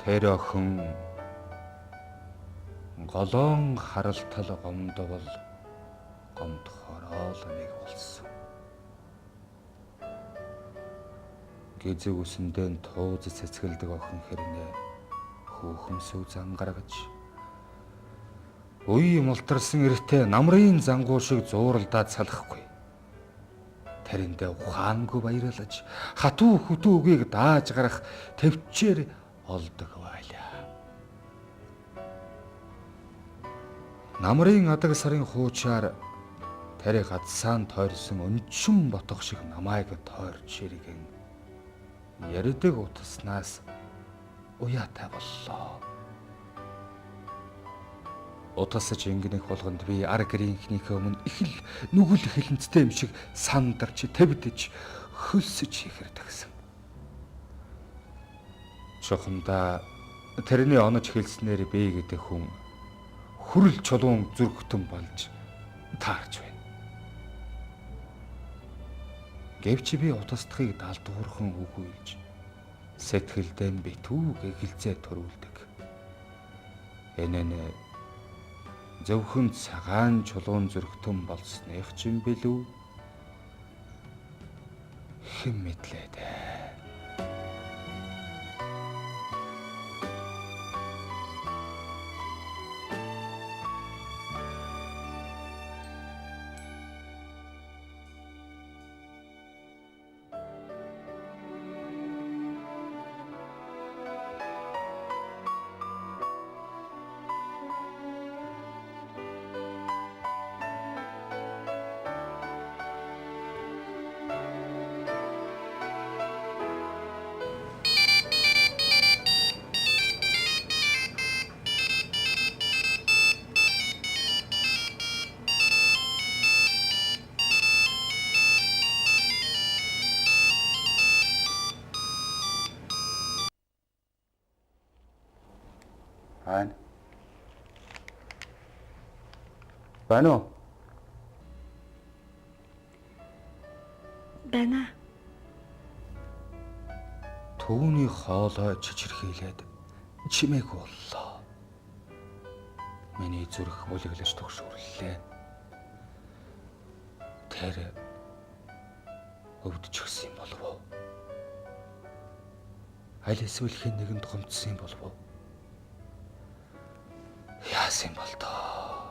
Тэр охин голоон харалтал гомдвол гомдохороо л нэг болсон. Гизэг үсэндээ тууз цэцгэлдэг охин хэрнээ хөөхөмсөв зан гаргаж үе мултарсан эртээ намрын зангуу шиг зууралдаад салахгүй. Тариндээ ухаангүй баярлаж хатуу хүтүү үгийг дааж гарах төвчээр олдог байлаа. Намрын адаг сарын хуучаар тари гадсаан тойрсон өнчин ботох шиг намайг тойрч иргэн ярьдаг утаснаас уяатай боллоо. Утасаж ингэнэх болгонд би ар гэрийнхнийхээ өмнө их л нүгэл хилэнцтэй юм шиг сандарч, твдэж, хөлсөж ихэрдэгсэн. Чухамдаа тэрний онож хэлснээр би гэдэг хүн хүрэл чулуун зүрхтэн болж таарч байна. Гэвч би утасдахыг далдуурхан үгүйлж сэтгэлдээ битүү гэгэлзээ төрүүлдэг. Энэ нь зөвхөн цагаан чулуун зүрхтэн болсных ч юм билүү? Хэн мэдлээ дээ. Байна. Байна уу? Байна. Түүний хоолой чичирхийлээд чимээгүй боллоо. Миний зүрх бүлэглэж төгшөрлөө. Тэр өвдчихсэн юм болов уу? Аль эсвэл хэн нэгэнд гомдсон юм болов уу? Яасан бол доо?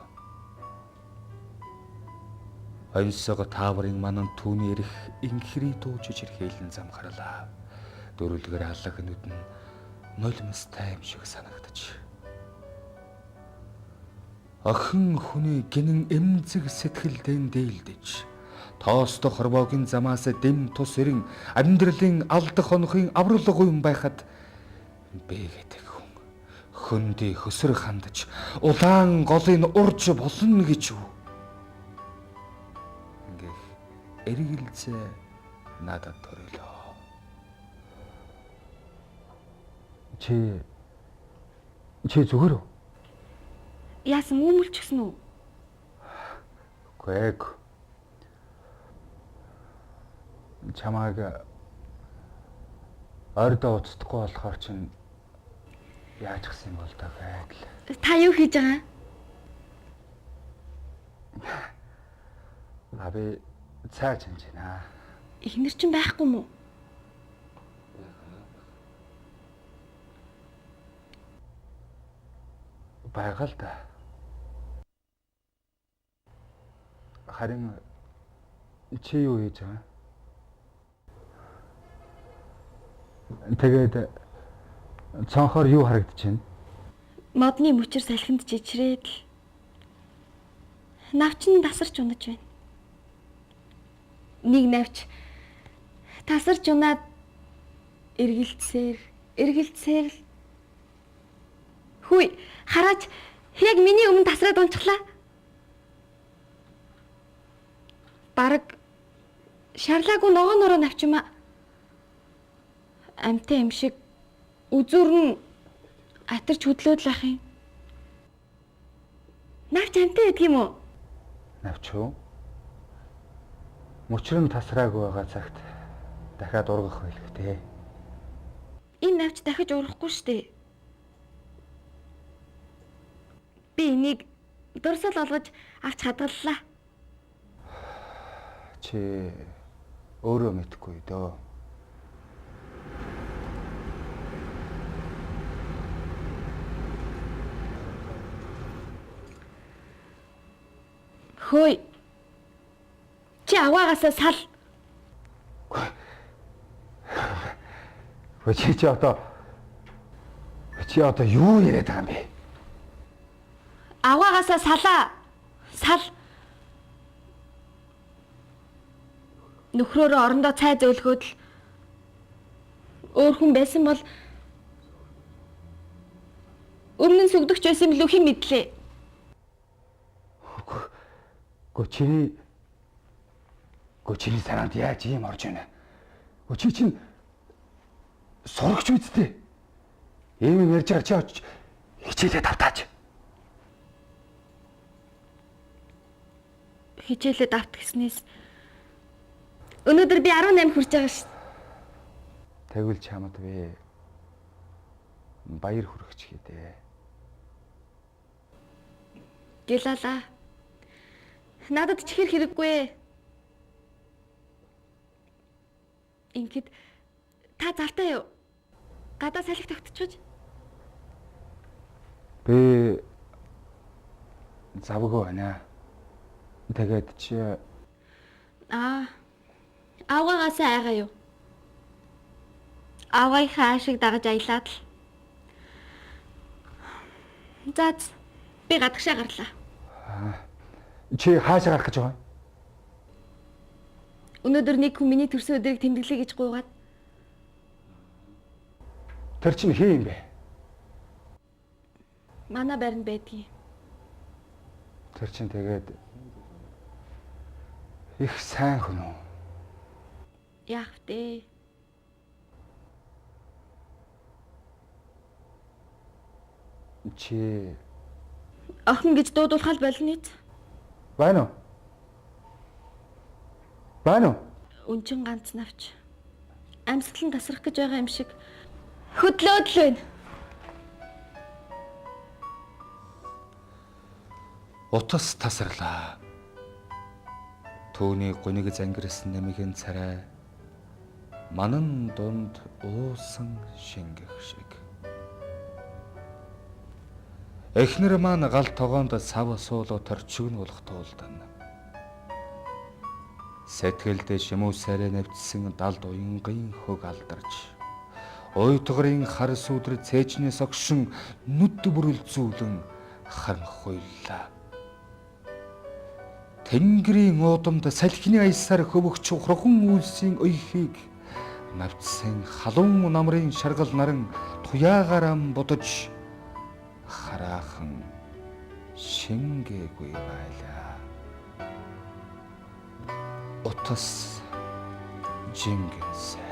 Оньсого тааврын манан түүний эрх инхрий дууж чирхээлэн замхарлаа. Дөрүлгэр аллах нүд нь нулимстай юм шиг санагдаж. Охин хүний гинэн эмзэг сэтгэлдэн дээлдэж тоосдох хорвоогийн замаас дэм тус эрен амьдралын алдах онохын авралгүй юм байхад бэ гэдэг хүн хөндий хөсөр хандаж улаан голыг урж болно гэж үү? Ингэх эргэлзээ надад төрөлөө. Чи зүгээр үү? Яасан үүмэлчихсэн үү? Үгүй ээ. Чамайг ойрдоо уцдахгүй болохоор чинь яаж гсэн юм бол доо байдал. Та юу хийж байгаа? А би цай чанж байна. Эхнэр чинь байхгүй мүү? Байгаа л да. Харин чи юу хийж байгаа? Тэгээд цонхоор юу харагдаж байна? Модны мөчөр салхинд чичрээд л навч нь тасарч унаж байна. Нэг навч тасарч унаад эргэлцсээр л хүй хараач яг миний өмнө тасраад унчихлаа. Бараг шарлаагүй ногоонороо навчмаа. Амтай юм шиг үзүүр нь атарч хөдлөөд л ах юм. Навч амтай байдаг юм уу? Навч уу? Мөчр нь тасраагүй байгаа цагт дахиад ургах байлгүй дээ. Энэ навч дахиж ургахгүй штэ. Би энийг дурсал олгож авч хадгаллаа. Чи өөрөө мэдэхгүй дөө. Хөөе. Чи аваагаасаа сал. Хөө чи одоо чи одоо юу яриад байгаа юм бэ? Аваагаасаа салаа. Сал. Нөхрөөрөө орондоо цай зөөлгөөд л өөр хүн байсан бол өмнө нь сүгдэгч байсан билүү хэн мэдлээ. Гөө чиний санаанд яаж ийм орж байна? Гөө чи чинь сурагч үсттэй. Ийм юм ярьж байгаа чи очиж хичээлээ давтаач. Хичээлээ давт гэснээс өнөөдөр би 18 хүрч байгаа шүү. Тэгвэл чамд би баяр хүргэчихье дээ. Гэлалаа. Надад чихэр хэрэггүй. Ингээд та завтай юу? Гадаа салхи тогтчихож. Би завгүй байна. Тэгээд чи Аваагаасаа айгаа юу? Аваагийнхаа аашиг дагаж аялаад л. За би гадагшаа гарлаа. Чи хаашаа гарах гэж байгаа юм? Өнөөдөр нэг хүн миний төрсөн өдрийг тэмдэглэе гэж гуйгаад. Тэр чинь хин юм бэ? Манай байранд байдгийг. Тэр чинь тэгээд их сайн хүн үү? Яах вэ? Чи охин гэж дуудуулахал болно биз? Байна уу? Байна уу? Өнчин ганц навч амьсгал нь тасрах гэж байгаа юм шиг хөдлөөд л байна. Утас тасарлаа. Түүний гуниг зангирсан нэмийн царай манан дунд уусан шингэх шиг. Эхнэр маань гал тогоонд сав суулуу торчигн болох туулдан. Сэтгэлд шимүүсээрээ нэвтсэн далд уянгийн хөг алдарч уйтгарын хар сүүдэр цээжнээс огшин нүд бүрэлзүүлэн харанхуйллаа. Тэнгэрийн уудамд салхины аясаар хөвөгч хурхан үйлсийн оёхыг навцсан халуун намрын шаргал наран туяагаран бодож хараахан шингээгүй байлаа. Утас жингэнсэ.